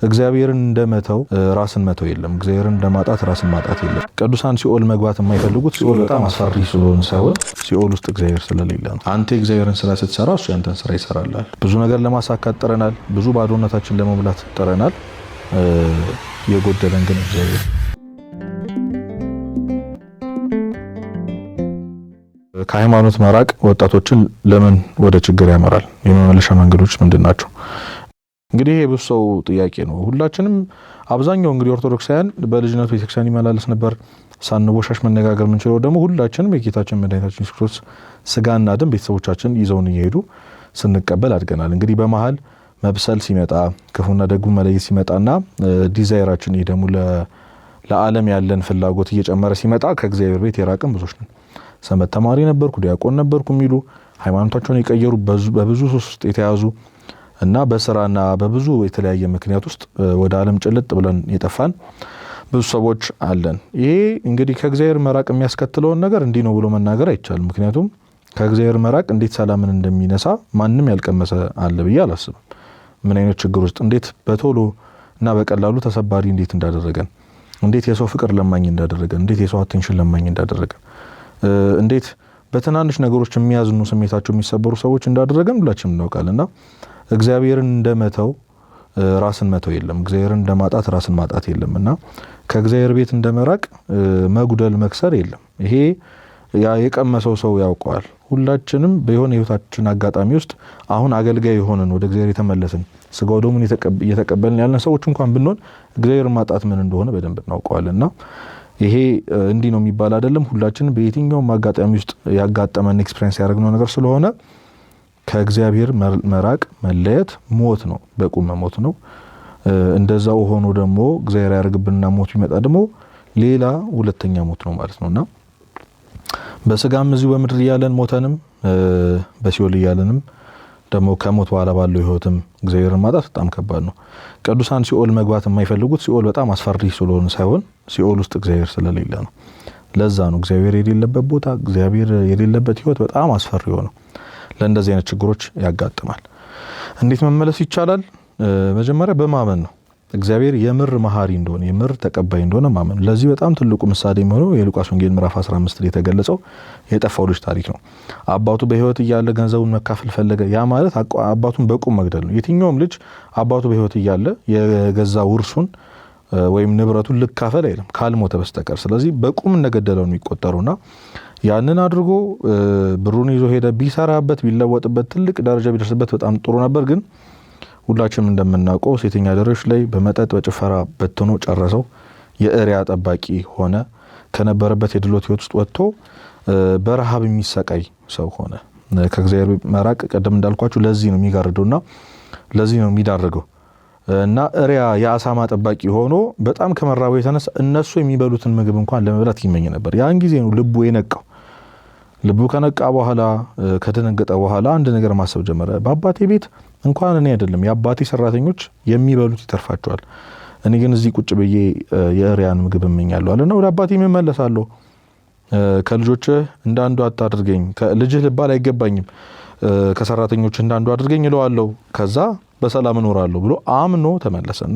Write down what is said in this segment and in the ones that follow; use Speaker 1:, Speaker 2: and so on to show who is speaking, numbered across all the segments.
Speaker 1: እግዚአብሔርን እንደመተው ራስን መተው የለም። እግዚአብሔርን እንደማጣት ራስን ማጣት የለም። ቅዱሳን ሲኦል መግባት የማይፈልጉት ሲኦል በጣም አስፈሪ ስለሆነ ሳይሆን ሲኦል ውስጥ እግዚአብሔር ስለሌለ ነው። አንተ የእግዚአብሔርን ስራ ስትሰራ እሱ ያንተን ስራ ይሰራልሃል። ብዙ ነገር ለማሳካት ጥረናል። ብዙ ባዶነታችን ለመሙላት ጥረናል። የጎደለን ግን እግዚአብሔር። ከሃይማኖት መራቅ ወጣቶችን ለምን ወደ ችግር ያመራል? የመመለሻ መንገዶች ምንድን ናቸው? እንግዲህ ይሄ ብዙ ሰው ጥያቄ ነው። ሁላችንም አብዛኛው እንግዲህ ኦርቶዶክሳውያን በልጅነቱ ቤተክርስቲያን ይመላለስ ነበር። ሳንቦሻሽ መነጋገር የምንችለው ደግሞ ሁላችንም የጌታችን መድኃኒታችን ኢየሱስ ክርስቶስ ስጋና ደም ቤተሰቦቻችን ይዘውን እየሄዱ ስንቀበል አድገናል። እንግዲህ በመሀል መብሰል ሲመጣ፣ ክፉና ደጉ መለየት ሲመጣና desire ኣችን ይህ ደግሞ ለዓለም ያለን ፍላጎት እየጨመረ ሲመጣ ከእግዚአብሔር ቤት የራቅን ብዙዎች ነን። ሰንበት ተማሪ ነበርኩ፣ ዲያቆን ነበርኩ የሚሉ፣ ሃይማኖታቸውን የቀየሩ፣ በብዙ ሱስ ውስጥ የተያዙ እና በስራና በብዙ የተለያየ ምክንያት ውስጥ ወደ ዓለም ጭልጥ ብለን የጠፋን ብዙ ሰዎች አለን። ይሄ እንግዲህ ከእግዚአብሔር መራቅ የሚያስከትለውን ነገር እንዲህ ነው ብሎ መናገር አይቻልም። ምክንያቱም ከእግዚአብሔር መራቅ እንዴት ሰላምን እንደሚነሳ ማንም ያልቀመሰ አለ ብዬ አላስብም። ምን አይነት ችግር ውስጥ እንዴት በቶሎ እና በቀላሉ ተሰባሪ እንዴት እንዳደረገን፣ እንዴት የሰው ፍቅር ለማኝ እንዳደረገን፣ እንዴት የሰው attention ለማኝ እንዳደረገን፣ እንዴት በትናንሽ ነገሮች የሚያዝኑ፣ ስሜታቸው የሚሰበሩ ሰዎች እንዳደረገን ሁላችንም እናውቃለን። እና እግዚአብሔርን እንደመተው ራስን መተው የለም። እግዚአብሔርን እንደማጣት ራስን ማጣት የለም። እና ከእግዚአብሔር ቤት እንደመራቅ መጉደል መክሰር የለም። ይሄ ያ የቀመሰው ሰው ያውቀዋል። ሁላችንም በሆነ ህይወታችን አጋጣሚ ውስጥ አሁን አገልጋይ የሆንን፣ ወደ እግዚአብሔር የተመለስን፣ ስጋው ደሙን እየተቀበልን ያለን ሰዎች እንኳን ብንሆን እግዚአብሔርን ማጣት ምን እንደሆነ በደንብ እናውቀዋለን። እና ይሄ እንዲህ ነው የሚባል አይደለም። ሁላችንም በየትኛውም አጋጣሚ ውስጥ ያጋጠመን፣ experience ያደረግነው ነገር ስለሆነ ከእግዚአብሔር መራቅ መለየት ሞት ነው፣ በቁም መሞት ነው። እንደዛው ሆኖ ደግሞ እግዚአብሔር ያደርግብንና ሞት ቢመጣ ደግሞ ሌላ ሁለተኛ ሞት ነው ማለት ነውና በስጋም እዚሁ በምድር እያለን ሞተንም፣ በሲኦል እያለንም ደግሞ ከሞት በኋላ ባለው ህይወትም እግዚአብሔርን ማጣት በጣም ከባድ ነው። ቅዱሳን ሲኦል መግባት የማይፈልጉት ሲኦል በጣም አስፈሪ ስለሆነ ሳይሆን ሲኦል ውስጥ እግዚአብሔር ስለሌለ ነው። ለዛ ነው እግዚአብሔር የሌለበት ቦታ፣ እግዚአብሔር የሌለበት ህይወት በጣም አስፈሪ ሆነው ለእንደዚህ አይነት ችግሮች ያጋጥማል። እንዴት መመለስ ይቻላል? መጀመሪያ በማመን ነው። እግዚአብሔር የምር መሀሪ እንደሆነ፣ የምር ተቀባይ እንደሆነ ማመን። ለዚህ በጣም ትልቁ ምሳሌ የሚሆነው የሉቃስ ወንጌል ምዕራፍ 15 ላይ የተገለጸው የጠፋው ልጅ ታሪክ ነው። አባቱ በህይወት እያለ ገንዘቡን መካፈል ፈለገ። ያ ማለት አባቱን በቁም መግደል ነው። የትኛውም ልጅ አባቱ በህይወት እያለ የገዛ ውርሱን ወይም ንብረቱን ልካፈል አይልም ካልሞተ በስተቀር። ስለዚህ በቁም እንደገደለው ነው የሚቆጠሩና ያንን አድርጎ ብሩን ይዞ ሄደ። ቢሰራበት፣ ቢለወጥበት፣ ትልቅ ደረጃ ቢደርስበት በጣም ጥሩ ነበር። ግን ሁላችንም እንደምናውቀው ሴተኛ አዳሪዎች ላይ በመጠጥ በጭፈራ በትኖ ጨረሰው። የእሪያ ጠባቂ ሆነ። ከነበረበት የድሎት ህይወት ውስጥ ወጥቶ በረሃብ የሚሰቃይ ሰው ሆነ። ከእግዚአብሔር መራቅ ቀደም እንዳልኳችሁ ለዚህ ነው የሚጋርደውና ለዚህ ነው የሚዳርገው። እና እሪያ የአሳማ ጠባቂ ሆኖ በጣም ከመራቡ የተነሳ እነሱ የሚበሉትን ምግብ እንኳን ለመብላት ይመኝ ነበር። ያን ጊዜ ነው ልቡ የነቃው። ልቡ ከነቃ በኋላ፣ ከደነገጠ በኋላ አንድ ነገር ማሰብ ጀመረ። በአባቴ ቤት እንኳን እኔ አይደለም የአባቴ ሰራተኞች የሚበሉት ይተርፋቸዋል። እኔ ግን እዚህ ቁጭ ብዬ የእሪያን ምግብ እመኛለሁ አለና ወደ አባቴ እመለሳለሁ። ከልጆችህ እንዳንዱ አታድርገኝ፣ ልጅህ ልባል አይገባኝም፣ ከሰራተኞች እንዳንዱ አድርገኝ እለዋለሁ። ከዛ በሰላም እኖራለሁ ብሎ አምኖ ተመለሰና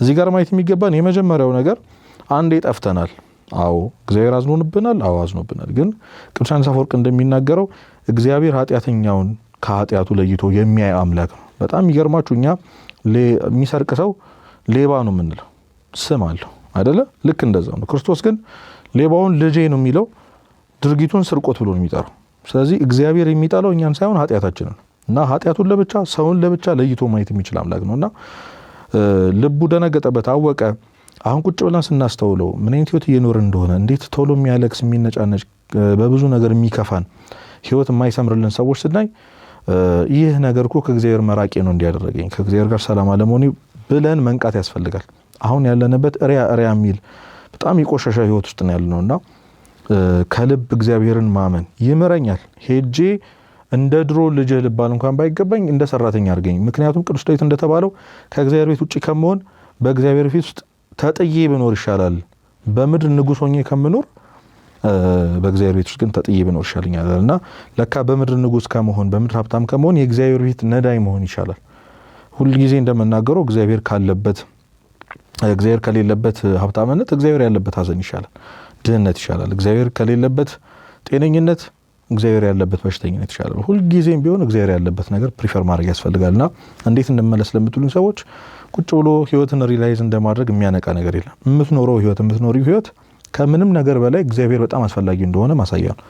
Speaker 1: እዚህ ጋር ማየት የሚገባን የመጀመሪያው ነገር አንዴ ጠፍተናል። አዎ፣ እግዚአብሔር አዝኖብናል። አዎ፣ አዝኖብናል። ግን ቅዱስ ዮሐንስ አፈወርቅ እንደሚናገረው እግዚአብሔር ኃጢአተኛውን ከኃጢአቱ ለይቶ የሚያይ አምላክ ነው። በጣም የሚገርማችሁ እኛ የሚሰርቅ ሰው ሌባ ነው የምንለው፣ ስም አለው አይደለ? ልክ እንደዛው ነው። ክርስቶስ ግን ሌባውን ልጄ ነው የሚለው፣ ድርጊቱን ስርቆት ብሎ ነው የሚጠራው። ስለዚህ እግዚአብሔር የሚጠላው እኛን ሳይሆን ኃጢአታችንን እና ኃጢአቱን ለብቻ ሰውን ለብቻ ለይቶ ማየት የሚችል አምላክ ነውና ልቡ ደነገጠበት፣ አወቀ። አሁን ቁጭ ብለን ስናስተውለው ምን አይነት ህይወት እየኖርን እንደሆነ፣ እንዴት ቶሎ የሚያለቅስ፣ የሚነጫነጭ፣ በብዙ ነገር የሚከፋን፣ ህይወት የማይሰምርልን ሰዎች ስናይ ይህ ነገር እኮ ከእግዚአብሔር መራቄ ነው እንዲያደረገኝ፣ ከእግዚአብሔር ጋር ሰላም አለመሆኔ ብለን መንቃት ያስፈልጋል። አሁን ያለንበት እሪያ እሪያ የሚል በጣም የቆሸሸ ህይወት ውስጥ ነው ያለነውና ከልብ እግዚአብሔርን ማመን፣ ይምረኛል፣ ሄጄ እንደ ድሮ ልጅህ ልባል እንኳን ባይገባኝ እንደ ሰራተኛ አድርገኝ። ምክንያቱም ቅዱስ ዳዊት እንደተባለው ከእግዚአብሔር ቤት ውጭ ከመሆን በእግዚአብሔር ፊት ውስጥ ተጥዬ ብኖር ይሻላል። በምድር ንጉስ ሆኜ ከምኖር በእግዚአብሔር ቤት ውስጥ ግን ተጥዬ ብኖር ይሻለኛል እና ለካ በምድር ንጉስ ከመሆን፣ በምድር ሀብታም ከመሆን የእግዚአብሔር ቤት ነዳይ መሆን ይሻላል። ሁልጊዜ እንደምናገረው እግዚአብሔር ካለበት እግዚአብሔር ከሌለበት ሀብታምነት እግዚአብሔር ያለበት ሀዘን ይሻላል፣ ድህነት ይሻላል። እግዚአብሔር ከሌለበት ጤነኝነት እግዚአብሔር ያለበት በሽተኝነት ይሻላል። ሁልጊዜም ቢሆን እግዚአብሔር ያለበት ነገር prefer ማድረግ ያስፈልጋልና እንዴት እንመለስ ለምትሉኝ ሰዎች ቁጭ ብሎ ህይወትን realize እንደማድረግ የሚያነቃ ነገር የለም። የምትኖረው ህይወት፣ የምትኖሪው ህይወት ከምንም ነገር በላይ እግዚአብሔር በጣም አስፈላጊ እንደሆነ ማሳያ ነው።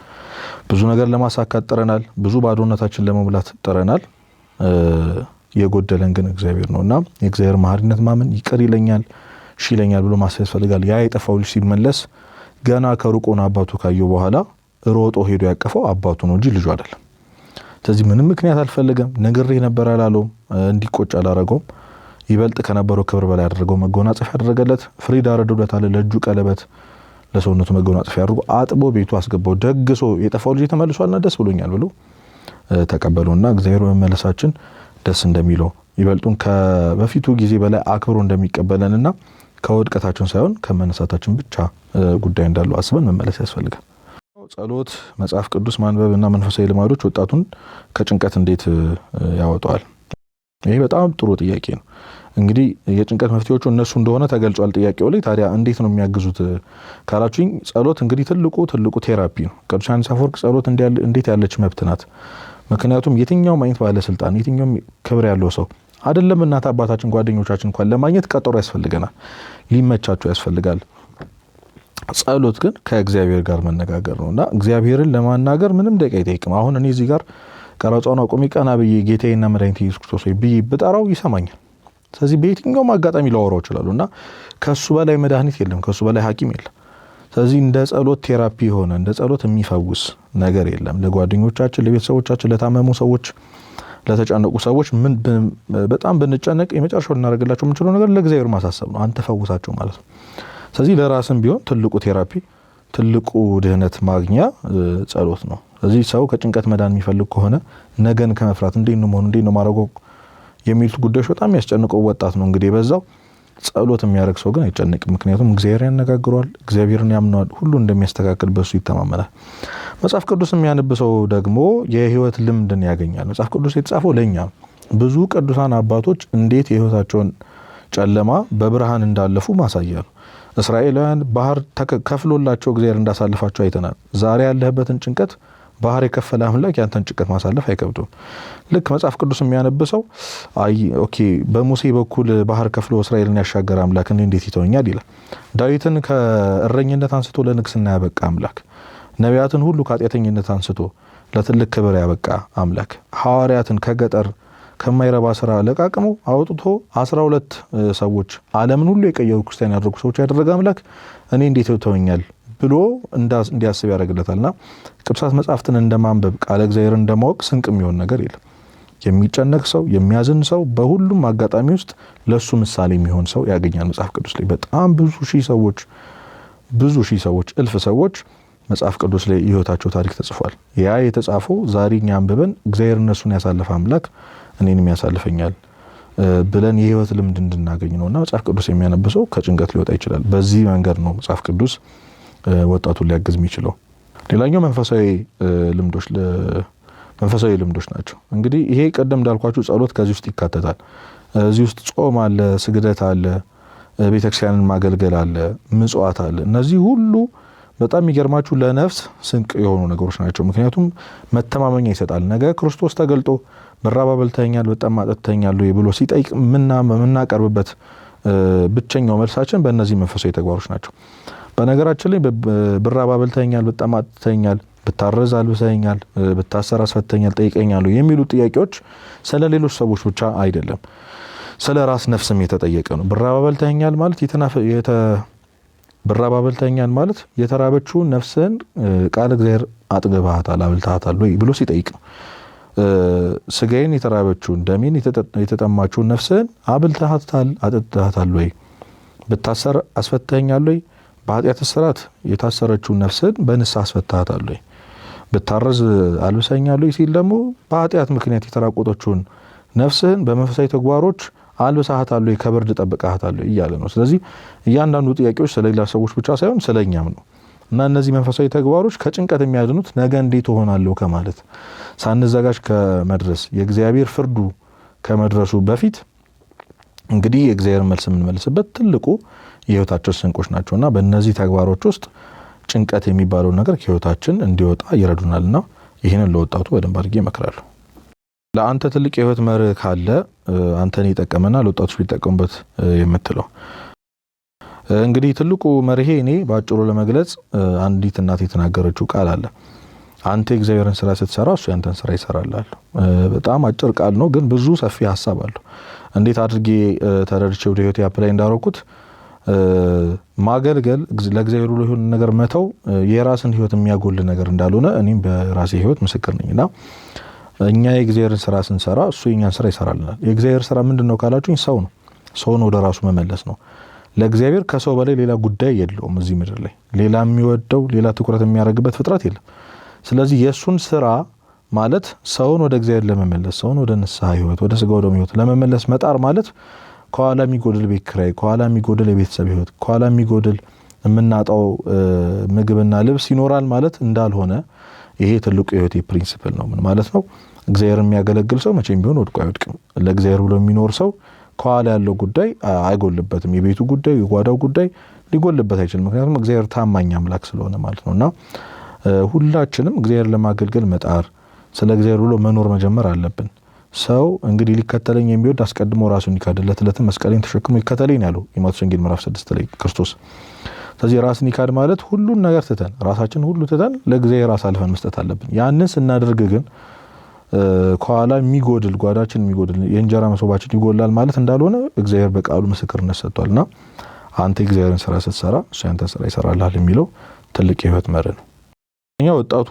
Speaker 1: ብዙ ነገር ለማሳካት ጥረናል። ብዙ ባዶነታችን ለመሙላት ጥረናል። የጎደለን ግን እግዚአብሔር ነው እና የእግዚአብሔር መሐሪነት ማመን፣ ይቅር ይለኛል፣ እሺ ይለኛል ብሎ ማሰብ ያስፈልጋል። ያ የጠፋው ልጅ ሲመለስ ገና ከሩቅ ሆኖ አባቱ ካየው በኋላ ሮጦ ሄዶ ያቀፈው አባቱ ነው እንጂ ልጁ አይደለም። ስለዚህ ምንም ምክንያት አልፈለገም። ነግሬህ ነበር አላለውም። እንዲቆጭ አላረገውም። ይበልጥ ከነበረው ክብር በላይ አደረገው። መጎናጸፊያ ያደረገለት፣ ፍሪዳ አረዶለታል። ለእጁ ቀለበት፣ ለሰውነቱ መጎናጸፊያ አድርጎ አጥቦ ቤቱ አስገባው። ደግሶ የጠፋው ልጅ ተመልሷልና ደስ ብሎኛል ብሎ ተቀበለውና እግዚአብሔር በመመለሳችን ደስ እንደሚለው፣ ይበልጡን ከበፊቱ ጊዜ በላይ አክብሮ እንደሚቀበለንና ከውድቀታችን ሳይሆን ከመነሳታችን ብቻ ጉዳይ እንዳለው አስበን መመለስ ያስፈልጋል። ጸሎት፣ መጽሐፍ ቅዱስ ማንበብ እና መንፈሳዊ ልማዶች ወጣቱን ከጭንቀት እንዴት ያወጣዋል? ይሄ በጣም ጥሩ ጥያቄ ነው። እንግዲህ የጭንቀት መፍትሄዎቹ እነሱ እንደሆነ ተገልጿል ጥያቄው ላይ። ታዲያ እንዴት ነው የሚያግዙት ካላችሁኝ፣ ጸሎት እንግዲህ ትልቁ ትልቁ therapy ነው። ቅዱስ ዮሐንስ አፈወርቅ ጸሎት እንዴት ያለች መብት ናት። ምክንያቱም የትኛውም አይነት ባለስልጣን፣ የትኛውም ክብር ያለው ሰው አይደለም እናት አባታችን፣ ጓደኞቻችን እንኳን ለማግኘት ቀጠሮ ያስፈልገናል፣ ሊመቻቸው ያስፈልጋል። ጸሎት ግን ከእግዚአብሔር ጋር መነጋገር ነው እና እግዚአብሔርን ለማናገር ምንም ደቂቃ አይጠይቅም። አሁን እኔ እዚህ ጋር ቀረጻውን አቁሜ ቀና ብዬ ጌታዬና መድኃኒቴ ኢየሱስ ክርስቶስ ሆይ ብዬ ብጠራው ይሰማኛል። ስለዚህ በየትኛውም አጋጣሚ ላወራው እችላለሁ እና ከሱ በላይ መድኃኒት የለም፣ ከሱ በላይ ሐኪም የለም። ስለዚህ እንደ ጸሎት therapy የሆነ፣ እንደ ጸሎት የሚፈውስ ነገር የለም። ለጓደኞቻችን፣ ለቤተሰቦቻችን፣ ለታመሙ ሰዎች፣ ለተጨነቁ ሰዎች ምን በጣም ብንጨነቅ የመጨረሻው ልናደርግላቸው የምንችለው ነገር ለእግዚአብሔር ማሳሰብ ነው። አንተ ፈውሳቸው ማለት ነው። ስለዚህ ለራስም ቢሆን ትልቁ therapy፣ ትልቁ ድህነት ማግኛ ጸሎት ነው። ስለዚህ ሰው ከጭንቀት መዳን የሚፈልግ ከሆነ፣ ነገን ከመፍራት፣ እንዴት ነው መሆኑ፣ እንዴት ነው ማድረገው የሚሉት ጉዳዮች በጣም የሚያስጨንቀው ወጣት ነው እንግዲህ የበዛው። ጸሎት የሚያደርግ ሰው ግን አይጨነቅም። ምክንያቱም እግዚአብሔር ያነጋግረዋል፣ እግዚአብሔርን ያምነዋል፣ ሁሉ እንደሚያስተካክል በሱ ይተማመናል። መጽሐፍ ቅዱስ የሚያነብ ሰው ደግሞ የህይወት ልምድን ያገኛል። መጽሐፍ ቅዱስ የተጻፈው ለእኛ ነው። ብዙ ቅዱሳን አባቶች እንዴት የህይወታቸውን ጨለማ በብርሃን እንዳለፉ ማሳያ ነው። እስራኤላውያን ባህር ከፍሎላቸው እግዚአብሔር እንዳሳልፋቸው አይተናል። ዛሬ ያለህበትን ጭንቀት ባህር የከፈለ አምላክ ያንተን ጭንቀት ማሳለፍ አይከብደውም። ልክ መጽሐፍ ቅዱስ የሚያነብ ሰው አይ okay፣ በሙሴ በኩል ባህር ከፍሎ እስራኤልን ያሻገረ አምላክ እኔ እንዴት ይተወኛል ይላል። ዳዊትን ከእረኝነት አንስቶ ለንግስና ያበቃ አምላክ፣ ነቢያትን ሁሉ ከኃጢአተኝነት አንስቶ ለትልቅ ክብር ያበቃ አምላክ፣ ሐዋርያትን ከገጠር ከማይረባ ስራ ለቃቅሞ አውጥቶ 12 ሰዎች፣ ዓለምን ሁሉ የቀየሩ ክርስቲያን ያደረጉ ሰዎች ያደረገ አምላክ እኔ እንዴት ይተወኛል ብሎ እንዲያስብ ያደርግለታልና ቅዱሳት መጻሕፍትን እንደማንበብ፣ ቃለ እግዚአብሔርን እንደማወቅ ስንቅ የሚሆን ነገር የለም። የሚጨነቅ ሰው፣ የሚያዝን ሰው በሁሉም አጋጣሚ ውስጥ ለሱ ምሳሌ የሚሆን ሰው ያገኛል። መጽሐፍ ቅዱስ ላይ በጣም ብዙ ሺህ ሰዎች፣ ብዙ ሺህ ሰዎች፣ እልፍ ሰዎች መጽሐፍ ቅዱስ ላይ የህይወታቸው ታሪክ ተጽፏል። ያ የተጻፈው ዛሬ እኛ አንብበን እግዚአብሔር እነሱን ያሳለፈ አምላክ እኔንም ያሳልፈኛል ብለን የህይወት ልምድ እንድናገኝ ነውና መጽሐፍ ቅዱስ የሚያነብ ሰው ከጭንቀት ሊወጣ ይችላል። በዚህ መንገድ ነው መጽሐፍ ቅዱስ ወጣቱን ሊያግዝ የሚችለው። ሌላኛው መንፈሳዊ ልምዶች ናቸው። እንግዲህ ይሄ ቀደም እንዳልኳችሁ ጸሎት ከዚህ ውስጥ ይካተታል። እዚህ ውስጥ ጾም አለ፣ ስግደት አለ፣ ቤተክርስቲያንን ማገልገል አለ፣ ምጽዋት አለ። እነዚህ ሁሉ በጣም የሚገርማችሁ ለነፍስ ስንቅ የሆኑ ነገሮች ናቸው። ምክንያቱም መተማመኛ ይሰጣል። ነገ ክርስቶስ ተገልጦ ብራብ አብልተኸኛል፣ ብጠማ አጠጥተኸኛል ወይ ብሎ ሲጠይቅ የምናቀርብበት ብቸኛው መልሳችን በእነዚህ መንፈሳዊ ተግባሮች ናቸው። በነገራችን ላይ ብራብ አብልተኸኛል፣ ብጠማ አጠጥተኸኛል፣ ብታረዝ አልብሰኸኛል፣ ብታሰር አስፈተኸኛል፣ ጠይቀኸኛል የሚሉ ጥያቄዎች ስለ ሌሎች ሰዎች ብቻ አይደለም፣ ስለ ራስ ነፍስም የተጠየቀ ነው። ብራብ አብልተኸኛል ማለት የተራበችውን ነፍስህን ቃለ እግዚአብሔር አጥግበሃታል፣ አብልተሃታል ወይ ብሎ ሲጠይቅ ነው። ስጋዬን የተራበችውን፣ ደሜን የተጠማችውን ነፍስህን አብልተሃታል፣ አጠጥተሃታል ወይ? ብታሰር አስፈተኸኛል ወይ? በኃጢአት እስራት የታሰረችውን ነፍስህን በንስሐ አስፈተሃታል ወይ? ብታረዝ አልብሰኸኛል ወይ ሲል ደግሞ በኃጢአት ምክንያት የተራቆተችውን ነፍስህን በመንፈሳዊ ተግባሮች አልብሰሃታል ወይ፣ ከብርድ ጠብቀሃታል ወይ እያለ ነው። ስለዚህ እያንዳንዱ ጥያቄዎች ስለሌላ ሰዎች ብቻ ሳይሆን ስለኛም ነው። እና እነዚህ መንፈሳዊ ተግባሮች ከጭንቀት የሚያድኑት ነገ እንዴት እሆናለሁ ከማለት ሳንዘጋጅ ከመድረስ፣ የእግዚአብሔር ፍርዱ ከመድረሱ በፊት እንግዲህ የእግዚአብሔር መልስ የምንመልስበት ትልቁ የህይወታችን ስንቆች ናቸውና በእነዚህ ተግባሮች ውስጥ ጭንቀት የሚባለው ነገር ከህይወታችን እንዲወጣ ይረዱናልና ይህንን ለወጣቱ በደንብ አድርጌ እመክራለሁ። ለአንተ ትልቅ የህይወት መርህ ካለ አንተን የጠቀመና ለወጣቶች ቢጠቀሙበት የምትለው? እንግዲህ ትልቁ መርሄ እኔ በአጭሩ ለመግለጽ አንዲት እናት የተናገረችው ቃል አለ። አንተ የእግዚአብሔርን ስራ ስትሰራ እሱ ያንተን ስራ ይሰራልሃል። በጣም አጭር ቃል ነው፣ ግን ብዙ ሰፊ ሀሳብ አለው። እንዴት አድርጌ ተረድቼ ወደ ህይወቴ apply እንዳረኩት፣ ማገልገል፣ ለእግዚአብሔር ብሎ የሆነ ነገር መተው የራስን ህይወት የሚያጎል ነገር እንዳልሆነ እኔም በራሴ ህይወት ምስክር ነኝ። እና እኛ የእግዚአብሔርን ስራ ስንሰራ እሱ የእኛን ስራ ይሰራልናል። የእግዚአብሔር ስራ ምንድን ነው ካላችሁኝ፣ ሰው ነው። ሰውን ወደ ራሱ መመለስ ነው። ለእግዚአብሔር ከሰው በላይ ሌላ ጉዳይ የለውም። እዚህ ምድር ላይ ሌላ የሚወደው፣ ሌላ ትኩረት የሚያደርግበት ፍጥረት የለም። ስለዚህ የእሱን ስራ ማለት ሰውን ወደ እግዚአብሔር ለመመለስ፣ ሰውን ወደ ንስሐ ህይወት፣ ወደ ስጋ ወደሙ ህይወት ለመመለስ መጣር ማለት ከኋላ የሚጎድል ቤት ኪራይ፣ ከኋላ የሚጎድል የቤተሰብ ህይወት፣ ከኋላ የሚጎድል የምናጣው ምግብና ልብስ ይኖራል ማለት እንዳልሆነ ይሄ ትልቁ የህይወቴ principle ነው። ምን ማለት ነው? እግዚአብሔር የሚያገለግል ሰው መቼም ቢሆን ወድቆ አይወድቅም። ለእግዚአብሔር ብሎ የሚኖር ሰው ከኋላ ያለው ጉዳይ አይጎልበትም። የቤቱ ጉዳይ፣ የጓዳው ጉዳይ ሊጎልበት አይችልም። ምክንያቱም እግዚአብሔር ታማኝ አምላክ ስለሆነ ማለት ነው። እና ሁላችንም እግዚአብሔር ለማገልገል መጣር፣ ስለ እግዚአብሔር ብሎ መኖር መጀመር አለብን። ሰው እንግዲህ ሊከተለኝ የሚወድ አስቀድሞ ራሱን ይካድ፣ ዕለት ዕለትም መስቀሌን ተሸክሞ ይከተለኝ ያለው የማቴዎስ ወንጌል ምዕራፍ 6 ላይ ክርስቶስ። ስለዚህ ራስን ይካድ ማለት ሁሉን ነገር ትተን፣ ራሳችን ሁሉ ትተን ለእግዚአብሔር አሳልፈን መስጠት አለብን። ያንን ስናደርግ ግን ከኋላ የሚጎድል፣ ጓዳችን የሚጎድል፣ የእንጀራ መሶባችን ይጎላል ማለት እንዳልሆነ እግዚአብሔር በቃሉ ምስክርነት ሰጥቷልና አንተ የእግዚአብሔርን ስራ ስትሰራ እሱ ያንተን ስራ ይሰራልሃል የሚለው ትልቅ የህይወት መርህ ነው። እኛ ወጣቱ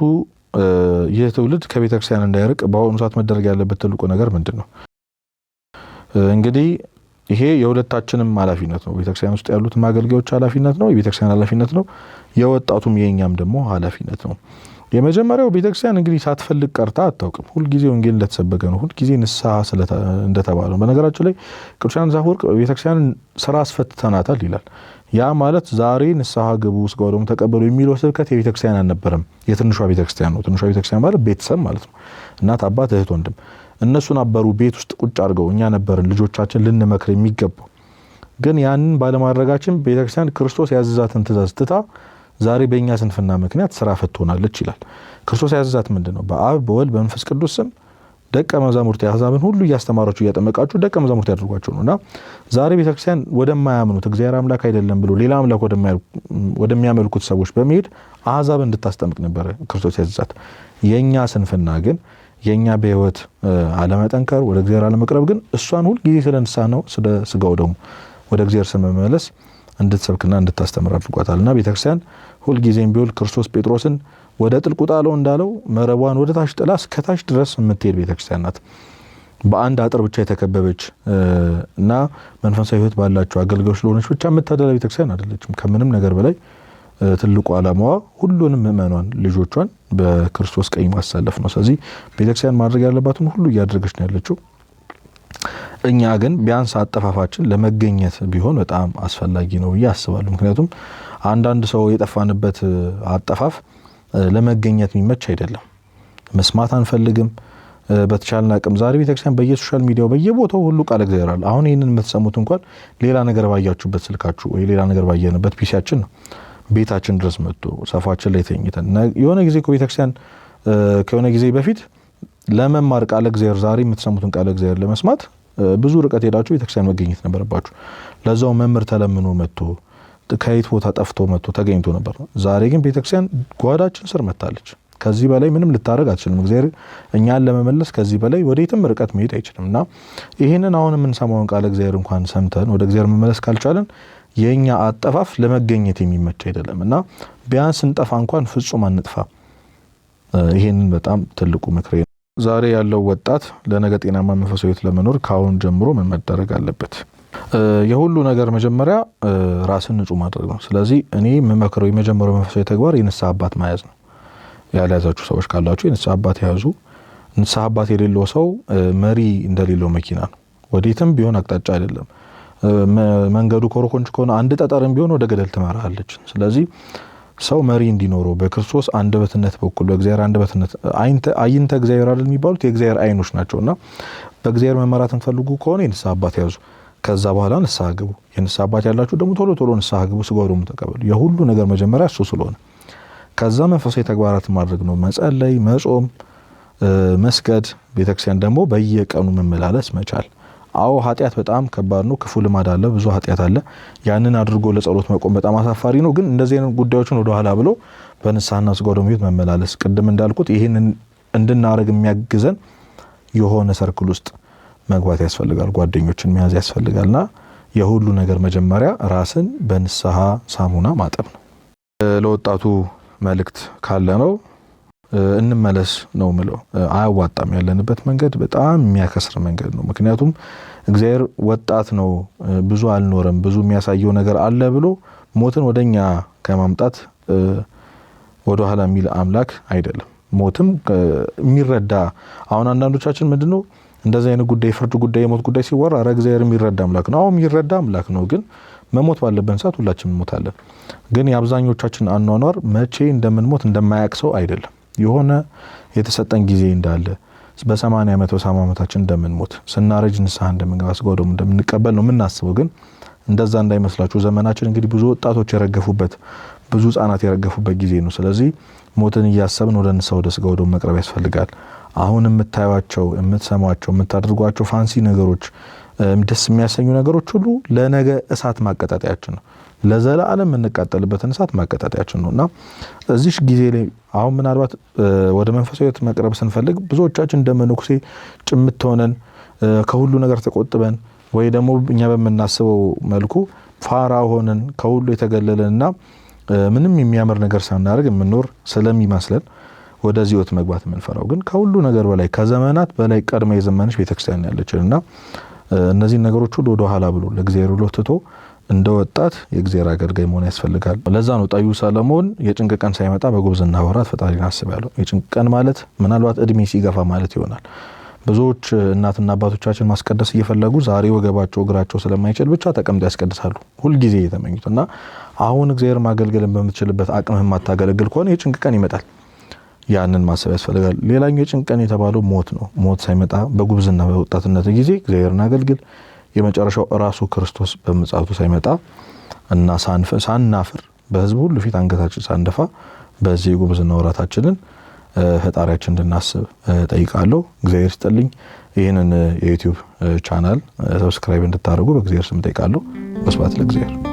Speaker 1: ይህ ትውልድ ከቤተክርስቲያን እንዳይርቅ በአሁኑ ሰዓት መደረግ ያለበት ትልቁ ነገር ምንድን ነው? እንግዲህ ይሄ የሁለታችንም ኃላፊነት ነው። ቤተክርስቲያን ውስጥ ያሉት አገልጋዮች ኃላፊነት ነው፣ የቤተክርስቲያን ኃላፊነት ነው፣ የወጣቱም የኛም ደግሞ ኃላፊነት ነው። የመጀመሪያው ቤተክርስቲያን እንግዲህ ሳትፈልግ ቀርታ አታውቅም። ሁልጊዜ ወንጌል እንደተሰበከ ነው። ሁልጊዜ ንስሐ እንደተባለ ነው። በነገራችን ላይ ቅዱስ ዮሐንስ አፈወርቅ ቤተክርስቲያንን ስራ አስፈትተናታል ይላል። ያ ማለት ዛሬ ንስሐ ግቡ፣ ስጋ ወደሙ ተቀበሉ የሚለው ስብከት የቤተክርስቲያን አልነበረም። የትንሿ ቤተክርስቲያን ነው። ትንሿ ቤተክርስቲያን ማለት ቤተሰብ ማለት ነው። እናት፣ አባት፣ እህት፣ ወንድም እነሱ ነበሩ ቤት ውስጥ ቁጭ አድርገው እኛ ነበርን ልጆቻችን ልንመክር የሚገባው። ግን ያንን ባለማድረጋችን ቤተክርስቲያን ክርስቶስ ያዘዛትን ትእዛዝ ትታ ዛሬ በእኛ ስንፍና ምክንያት ስራ ፈት ሆናለች ይላል። ክርስቶስ ያዘዛት ምንድን ነው? በአብ፣ በወልድ፣ በመንፈስ ቅዱስ ስም ደቀ መዛሙርት የአሕዛብን ሁሉ እያስተማራችሁ እያጠመቃችሁ ደቀ መዛሙርት ያድርጓቸው ነው። እና ዛሬ ቤተክርስቲያን ወደማያምኑት፣ እግዚአብሔር አምላክ አይደለም ብሎ ሌላ አምላክ ወደሚያመልኩት ሰዎች በመሄድ አሕዛብን እንድታስጠምቅ ነበረ ክርስቶስ ያዘዛት። የእኛ ስንፍና ግን፣ የእኛ በህይወት አለመጠንከር፣ ወደ እግዚአብሔር አለመቅረብ ግን እሷን ሁል ጊዜ ስለ ንስሐ ነው፣ ስለ ስጋው ደግሞ ወደ እግዚአብሔር ስም መመለስ እንድትሰብክና እንድታስተምር አድርጓታል። እና ቤተክርስቲያን ሁልጊዜም ቢሆን ክርስቶስ ጴጥሮስን ወደ ጥልቁ ጣለው እንዳለው መረቧን ወደ ታች ጥላ እስከ ታች ድረስ የምትሄድ ቤተክርስቲያን ናት። በአንድ አጥር ብቻ የተከበበች እና መንፈሳዊ ህይወት ባላቸው አገልጋዮች ለሆነች ብቻ የምታደላ ቤተክርስቲያን አይደለችም። ከምንም ነገር በላይ ትልቁ ዓላማዋ ሁሉንም ምእመኗን፣ ልጆቿን በክርስቶስ ቀኝ ማሳለፍ ነው። ስለዚህ ቤተክርስቲያን ማድረግ ያለባትን ሁሉ እያደረገች ነው ያለችው። እኛ ግን ቢያንስ አጠፋፋችን ለመገኘት ቢሆን በጣም አስፈላጊ ነው ብዬ አስባለሁ። ምክንያቱም አንዳንድ ሰው የጠፋንበት አጠፋፍ ለመገኘት የሚመች አይደለም። መስማት አንፈልግም። በተቻለን አቅም ዛሬ ቤተክርስቲያን በየ social media ው በየቦታው ሁሉ ቃለ እግዚአብሔር አለ። አሁን ይህንን የምትሰሙት እንኳን ሌላ ነገር ባያችሁበት ስልካችሁ ወይ ሌላ ነገር ባየንበት PC ያችን ነው። ቤታችን ድረስ መጥቶ ሰፋችን ላይ ተኝተን የሆነ ጊዜ እኮ ቤተክርስቲያን ከሆነ ጊዜ በፊት ለመማር ቃለ እግዚአብሔር፣ ዛሬ የምትሰሙትን ቃለ እግዚአብሔር ለመስማት ብዙ ርቀት ሄዳችሁ ቤተክርስቲያን መገኘት ነበረባችሁ። ለዛው መምህር ተለምኖ መጥቶ፣ ከየት ቦታ ጠፍቶ መጥቶ ተገኝቶ ነበር። ዛሬ ግን ቤተክርስቲያን ጓዳችን ስር መታለች። ከዚህ በላይ ምንም ልታደርግ አትችልም። እግዚአብሔር እኛን ለመመለስ ከዚህ በላይ ወዴትም ርቀት መሄድ አይችልም። እና ይህንን አሁን የምንሰማውን ቃለ እግዚአብሔር እንኳን ሰምተን ወደ እግዚአብሔር መመለስ ካልቻለን የእኛ አጠፋፍ ለመገኘት የሚመች አይደለም። እና ቢያንስ እንጠፋ እንኳን ፍጹም አንጥፋ። ይሄንን በጣም ትልቁ ምክሬ ነው። ዛሬ ያለው ወጣት ለነገ ጤናማ መንፈሳዊ ሕይወት ለመኖር ከአሁን ጀምሮ ምን መደረግ አለበት? የሁሉ ነገር መጀመሪያ ራስን ንጹህ ማድረግ ነው። ስለዚህ እኔ የምመክረው የመጀመሪያው መንፈሳዊ ተግባር የንስሐ አባት መያዝ ነው። ያልያዛችሁ ሰዎች ካላችሁ የንስሐ አባት የያዙ። ንስሐ አባት የሌለው ሰው መሪ እንደሌለው መኪና ነው። ወዴትም ቢሆን አቅጣጫ አይደለም። መንገዱ ኮረኮንች ከሆነ አንድ ጠጠርም ቢሆን ወደ ገደል ትመራለች። ስለዚህ ሰው መሪ እንዲኖረው በክርስቶስ አንደበትነት በኩል፣ በእግዚአብሔር አንደበትነት፣ አይንተ እግዚአብሔር አይደል የሚባሉት፣ የእግዚአብሔር አይኖች ናቸው። እና በእግዚአብሔር መመራት እንፈልጉ ከሆነ የንስሐ አባት ያዙ። ከዛ በኋላ ንስሐ ግቡ። የንስሐ አባት ያላችሁ ደግሞ ቶሎ ቶሎ ንስሐ ግቡ፣ ስጋ ወደሙ ተቀበሉ። የሁሉ ነገር መጀመሪያ እሱ ስለሆነ ከዛ መንፈሳዊ ተግባራት ማድረግ ነው። መጸለይ፣ መጾም፣ መስገድ፣ ቤተክርስቲያን ደግሞ በየቀኑ መመላለስ መቻል። አዎ ኃጢአት በጣም ከባድ ነው። ክፉ ልማድ አለ፣ ብዙ ኃጢአት አለ። ያንን አድርጎ ለጸሎት መቆም በጣም አሳፋሪ ነው። ግን እንደዚህ አይነት ጉዳዮችን ወደኋላ ብሎ በንስሐና ስጋ ወደሙ ሕይወት መመላለስ፣ ቅድም እንዳልኩት ይህንን እንድናደርግ የሚያግዘን የሆነ ሰርክል ውስጥ መግባት ያስፈልጋል። ጓደኞችን መያዝ ያስፈልጋልና የሁሉ ነገር መጀመሪያ ራስን በንስሐ ሳሙና ማጠብ ነው። ለወጣቱ መልእክት ካለ ነው እንመለስ ነው ምለው። አያዋጣም። ያለንበት መንገድ በጣም የሚያከስር መንገድ ነው። ምክንያቱም እግዚአብሔር ወጣት ነው፣ ብዙ አልኖረም፣ ብዙ የሚያሳየው ነገር አለ ብሎ ሞትን ወደኛ ከማምጣት ወደኋላ የሚል አምላክ አይደለም። ሞትም የሚረዳ አሁን አንዳንዶቻችን ምንድነው እንደዚህ አይነት ጉዳይ ፍርድ ጉዳይ የሞት ጉዳይ ሲወራ ኧረ እግዚአብሔር የሚረዳ አምላክ ነው። አዎ የሚረዳ አምላክ ነው። ግን መሞት ባለብን ሰዓት ሁላችንም እንሞታለን። ግን የአብዛኞቻችን አኗኗር መቼ እንደምንሞት እንደማያውቅ ሰው አይደለም። የሆነ የተሰጠን ጊዜ እንዳለ በ80 ዓመት በ70 ዓመታችን እንደምንሞት ስናረጅ ንስሐ እንደምንገባ ስጋ ወደሙ እንደምንቀበል ነው የምናስበው። ግን እንደዛ እንዳይመስላችሁ ዘመናችን እንግዲህ ብዙ ወጣቶች የረገፉበት ብዙ ሕጻናት የረገፉበት ጊዜ ነው። ስለዚህ ሞትን እያሰብን ወደ ንስሐ ወደ ስጋ ወደሙ መቅረብ ያስፈልጋል። አሁን የምታዩቸው፣ የምትሰሟቸው፣ የምታደርጓቸው fancy ነገሮች፣ ደስ የሚያሰኙ ነገሮች ሁሉ ለነገ እሳት ማቀጣጠያችን ነው። ለዘላለም የምንቃጠልበትን እሳት ማቀጣጠያችን ነው እና እዚህ ጊዜ ላይ አሁን ምናልባት ወደ መንፈሳዊ ሕይወት መቅረብ ስንፈልግ ብዙዎቻችን እንደ መነኩሴ ጭምት ሆነን ከሁሉ ነገር ተቆጥበን ወይ ደግሞ እኛ በምናስበው መልኩ ፋራ ሆነን ከሁሉ የተገለለንና ምንም የሚያምር ነገር ሳናደርግ የምንኖር ስለሚመስለን ወደዚህ ሕይወት መግባት የምንፈራው፣ ግን ከሁሉ ነገር በላይ ከዘመናት በላይ ቀድማ የዘመነች ቤተክርስቲያን ያለችን እና እነዚህን ነገሮች ሁሉ ወደ ኋላ ብሎ ለእግዚአብሔር ብሎ ትቶ እንደ ወጣት የእግዚአብሔር አገልጋይ መሆን ያስፈልጋል። ለዛ ነው ጠቢቡ ሰለሞን የጭንቅ ቀን ሳይመጣ በጉብዝና ወራት ፈጣሪን አስብ ያለው። የጭንቅ ቀን ማለት ምናልባት እድሜ ሲገፋ ማለት ይሆናል። ብዙዎች እናትና አባቶቻችን ማስቀደስ እየፈለጉ ዛሬ ወገባቸው እግራቸው ስለማይችል ብቻ ተቀምጠው ያስቀድሳሉ፣ ሁልጊዜ የተመኙት እና አሁን እግዚአብሔር ማገልገልን በምትችልበት አቅምህ የማታገለግል ከሆነ የጭንቅ ቀን ይመጣል። ያንን ማሰብ ያስፈልጋል። ሌላኛው የጭንቅ ቀን የተባለው ሞት ነው። ሞት ሳይመጣ በጉብዝና በወጣትነት ጊዜ እግዚአብሔርን አገልግል። የመጨረሻው ራሱ ክርስቶስ በምጽአቱ ሳይመጣ እና ሳናፍር በሕዝቡ ሁሉ ፊት አንገታችን ሳንደፋ በዚህ የጉብዝና ወራታችንን ፈጣሪያችን እንድናስብ ጠይቃለሁ። እግዚአብሔር ይስጥልኝ። ይህንን የ YouTube channel subscribe እንድታደርጉ በእግዚአብሔር ስም ጠይቃለሁ። ወስብሐት ለእግዚአብሔር።